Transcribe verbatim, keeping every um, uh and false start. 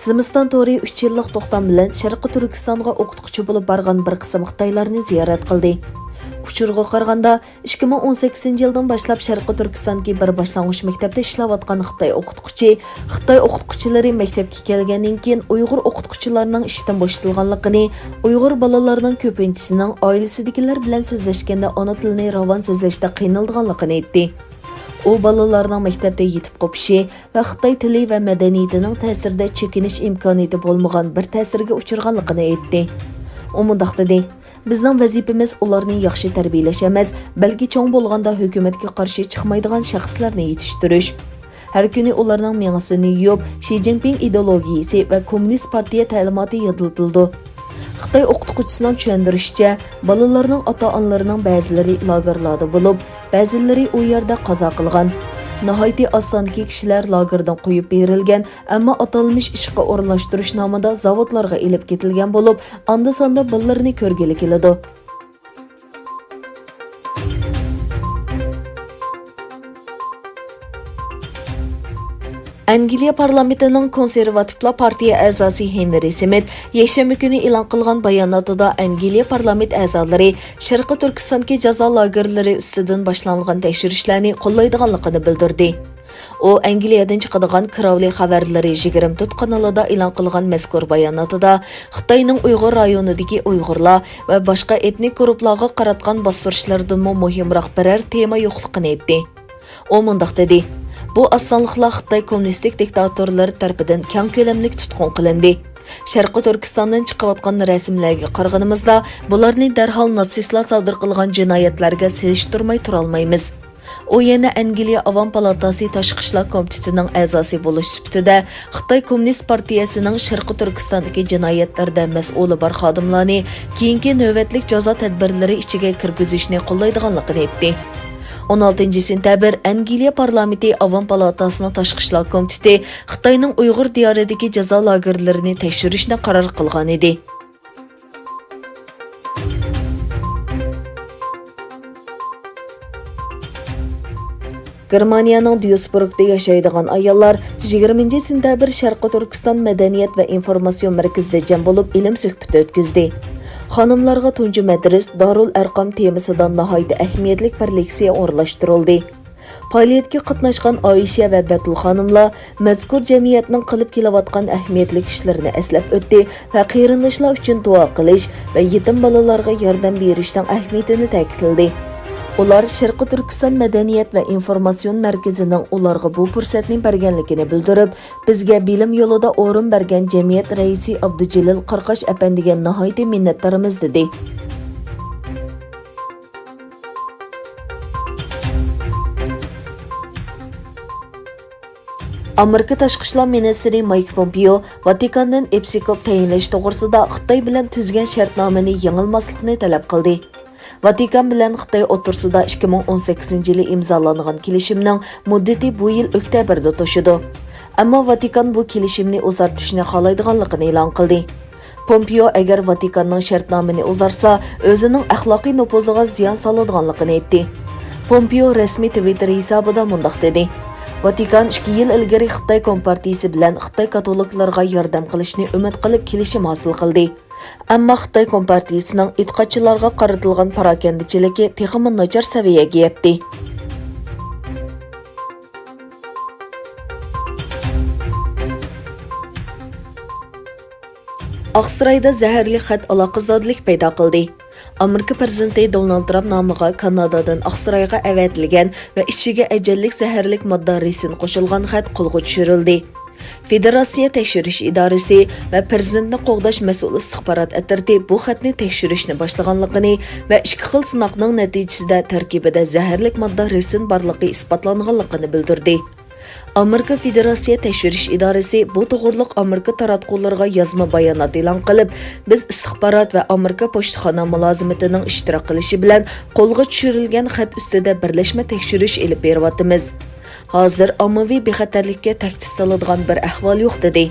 زىمىستان تورى ئۈچ يىللىق توختام بىلەن شەرقىي تۈركىستانغا ئوقۇتقۇچى بولۇپ بارغان بىر قىسىم خىتايلارنى زىيارەت قىلدى. ئۇچۇرغا قارىغاندا، ئىككى مىڭ ئون سەككىزىنچى يىلدىن باشلاپ شەرقىي تۈركىستاندىكى بىر باشلانغۇچ مەكتەپتە ئىشلەۋاتقان خىتاي ئوقۇتقۇچى، خىتاي ئوقۇتقۇچىلىرى مەكتەپكە كەلگەندىن كېيىن ئۇيغۇر ئوقۇتقۇچىلارنىڭ ئىشتىن بوشىتىلغانلىقىنى، ئۇيغۇر بالىلارنىڭ كۆپىنچىسىنىڭ ئائىلىسىدىكىلەر بىلەن سۆزلەشكەندە ئانا تىلىنى راۋان سۆزلەشتە قىينىلىدىغانلىقىنى ئېيتتى. ئۇ بالىلارنىڭ مەكتەپتە يېتىپ قوپۇشى ۋە خىتاي تىلى ۋە مەدەنىيىتىنىڭ تەسىرىدە چېكىنىش ئىمكانىيىتى بولمىغان بىر تەسىرگە ئۇچرىغانلىقىنى ئېيتتى. ئۇ مۇنداق دېدى، بىزنىڭ ۋەزىپىمىز ئۇلارنى ياخشى تەربىيەلەش ئەمەس، بەلكى چوڭ بولغاندا ھۆكۈمەتكە قارشى چىقمايدىغان شەخسلەرنى يېتىشتۈرۈش. ھەر كۈنى ئۇلارنىڭ مېڭىسىنى يۇيۇپ، شى جىنپىڭ ئىدېئولوگىيىسى ۋە كوممۇنىست پارتىيە تەلىماتى يادلىتىلىدۇ. خىتاي ئوقۇتقۇچىسىنىڭ چۈشەندۈرۈشىچە، بالىلارنىڭ ئاتا-ئانىلىرىنىڭ بەزىلىرى لاگېرلاردا بولۇپ، بەزىلىرى ئۇ يەردە قازا قىلغان. ناھايىتى ئاز ساندىكى كىشىلەر لاگېردىن قويۇپ بېرىلگەن، ئەمما ئاتالمىش ئىشقا ئورۇنلاشتۇرۇش نامىدا زاۋۇتلارغا ئېلىپ كېتىلگەن بولۇپ، ئاندا-ساندا بالىلىرىنى كۆرگىلى كېلىدۇ. ئەنگلىيە پارلامېنتىنىڭ كونسېرۋاتىپلار پارتىيە ئەزاسى ھېنرى سمىت يەكشەنبە كۈنى ئېلان قىلغان باياناتىدا، ئەنگلىيە پارلامېنت ئەزالىرى شەرقىي تۈركىستاندىكى جازا لاگېرلىرى ئۈستىدىن باشلانغان تەكشۈرۈشلەرنى قوللايدىغانلىقىنى بىلدۈردى. ئۇ ئەنگلىيەدىن چىقىدىغان كراۋلى خەۋەرلىرى يىگىرمە تۆت قانىلىدا ئېلان قىلغان مەزكۇر باياناتىدا، خىتاينىڭ ئۇيغۇر رايونىدىكى ئۇيغۇرلار ۋە باشقا ئېتنىك گۇرۇپپىلارغا قاراتقان باستۇرۇشلىرىدىنمۇ مۇھىمراق بىرەر تېما يوقلۇقىنى ئېيتتى. ئۇ مۇنداق دېدى، بۇ ئاز سانلىقلار خىتاي كوممۇنىستىك دىكتاتورلىرى تەرىپىدىن كەڭ كۆلەملىك تۇتقۇن قىلىندى. شەرقىي تۈركىستاندىن چىقىۋاتقان رەسىملەرگە قارىغىنىمىزدا، بۇلارنى دەرھال ناتسىستلار سادىر قىلغان جىنايەتلەرگە سېلىشتۇرماي تۇرالمايمىز. ئۇ يەنە ئەنگلىيە ئاۋام پالاتاسى تاشقى ئىشلار كومىتېتىنىڭ ئەزاسى بولۇش سۈپىتىدە، خىتاي كوممۇنىست پارتىيەسىنىڭ شەرقىي تۈركىستاندىكى جىنايەتلەردە مەسئۇلى بار خادىملارنى كېيىنكى نۆۋەتلىك جازا تەدبىرلىرى ئىچىگە كىرگۈزۈشنى قوللايدىغانلىقىنى ئېيتتى. ئون ئالتىنچى سېنتەبىر ئەنگلىيە پارلامېنتى ئاۋام پالاتاسىنىڭ تاشقى ئىشلار كومىتېتى خىتاينىڭ ئۇيغۇر دىيارىدىكى جازا لاگېرلىرىنى تەكشۈرۈشنى قارار قىلغانىدى. گېرمانىيەنىڭ ديۇسبۇرگدا ياشايدىغان ئاياللار يىگىرمىنچى سېنتەبىر شەرقىي تۈركىستان مەدەنىيەت ۋە ئىنفورماتسىيون مەركىزىدە جەم بولۇپ، ئىلىم سۆھبىتى ئۆتكۈزدى. خانىملارغا تۇنجى مەدرىس دارۇل ئەرقام تېمىسىدا ناھايىتى ئەھمىيەتلىك بىر لېكسىيە ئورۇنلاشتۇرۇلدى. پائالىيەتكە قاتناشقان ئائىشە ۋە بەتۇل خانىملار مەزكۇر جەمئىيەتنىڭ قىلىپ كېلىۋاتقان ئەھمىيەتلىك ئىشلىرىنى ئەسلەپ ئۆتتى ۋە قېرىنداشلار ئۈچۈن دۇئا قىلىش ۋە يېتىم بالىلارغا ياردەم بېرىشنىڭ ئەھمىيىتىنى تەكىتلىدى. ئۇلار شەرقىي تۈركىستان مەدەنىيەت ۋە ئىنفورماتسىيون مەركىزىنىڭ ئۇلارغا بۇ پۇرسەتنى بەرگەنلىكىنى بىلدۈرۈپ، بىزگە بىلىم يولىدا ئورۇن بەرگەن جەمئىيەت رەئىسى ئابدۇجېلىل قاراقاش ئەپەندىگە ناھايىتى مىننەتدارمىز، دېدى. ئامېرىكا تاشقى ئىشلار مىنىستىرى مايك پومپېئو ۋاتىكاندىن ئېپىسكوپ تەيىنلەش توغرىسىدا خىتاي بىلەن تۈزگەن شەرتنامىنى يېڭىلماسلىقنى تەلەپ قىلدى. ۋاتىكان بىلەن خىتاي ئوتتۇرىسىدا ئىككى مىڭ ئون سەككىزىنچى يىلى ئىمزالانغان كېلىشىمنىڭ مۇددىتى بۇ يىل ئۆكتەبىردە توشىدۇ. ئەمما ۋاتىكان بۇ كېلىشىمنى ئۇزارتىشنى خالايدىغانلىقىنى ئېلان قىلدى. پومپېئو ئەگەر ۋاتىكاننىڭ شەرتنامىنى ئۇزارتسا، ئۆزىنىڭ ئەخلاقىي نوپۇزىغا زىيان سالىدىغانلىقىنى ئېيتتى. پومپېئو رەسمىي تىۋىتتېر ھېسابىدا مۇنداق دېدى، ۋاتىكان ئىككى يىل ئىلگىرى خىتاي كومپارتىيىسى بىلەن خىتاي كاتولىكلىرىغا ياردەم قىلىشنى ئۈمىد قىلىپ كېلىشىم ھاسىل قىلدى. ئەمما خىتاي كومپارتىيىسىنىڭ ئېتىقادچىلارغا قارىتىلغان پاراكەندىچىلىكى تېخىمۇ ناچار سەۋىيەگە يەتتى. ئاقسارايدا زەھەرلىك خەت ئالاقىزادىلىك پەيدا قىلدى. ئامېرىكا پىرېزىدېنتى دونالد ترامپ نامىغا كانادادىن ئاقسارايغا ئەۋەتىلگەن ۋە ئىچىگە ئەجەللىك زەھەرلىك ماددا رىسىن قوشۇلغان خەت قولغا چۈشۈرۈلدى. فېدېراتسىيە تەكشۈرۈش ئىدارىسى ۋە پىرېزىدېنتنى قوغداش مەسئۇل ئىستىخبارات ئەترىتى بۇ خەتنى تەكشۈرۈشنى باشلىغانلىقىنى ۋە ئىككى خىل سىناقنىڭ نەتىجىسىدە تەركىبىدە زەھەرلىك ماددا رىسىن بارلىقى ئىسپاتلانغانلىقىنى بىلدۈردى. ئامېرىكا فېدېراتسىيە تەكشۈرۈش ئىدارىسى بۇ توغرۇلۇق ئامېرىكا تاراتقۇلىرىغا يازما بايانات ئېلان قىلىپ، بىز ئىستىخبارات ۋە ئامېرىكا پوچتىخانا مۇلازىمىتىنىڭ ئىشتىراك قىلىشى بىلەن قولغا چۈشۈرۈلگەن خەت ئۈستىدە بىرلەشمە تەكشۈرۈش ئېلىپ بېرىۋاتىمىز. ھازىر ئاممىۋى بىخەتەرلىككە تەھدىت سالىدىغان بىر ئەھۋال يوق، دېدى.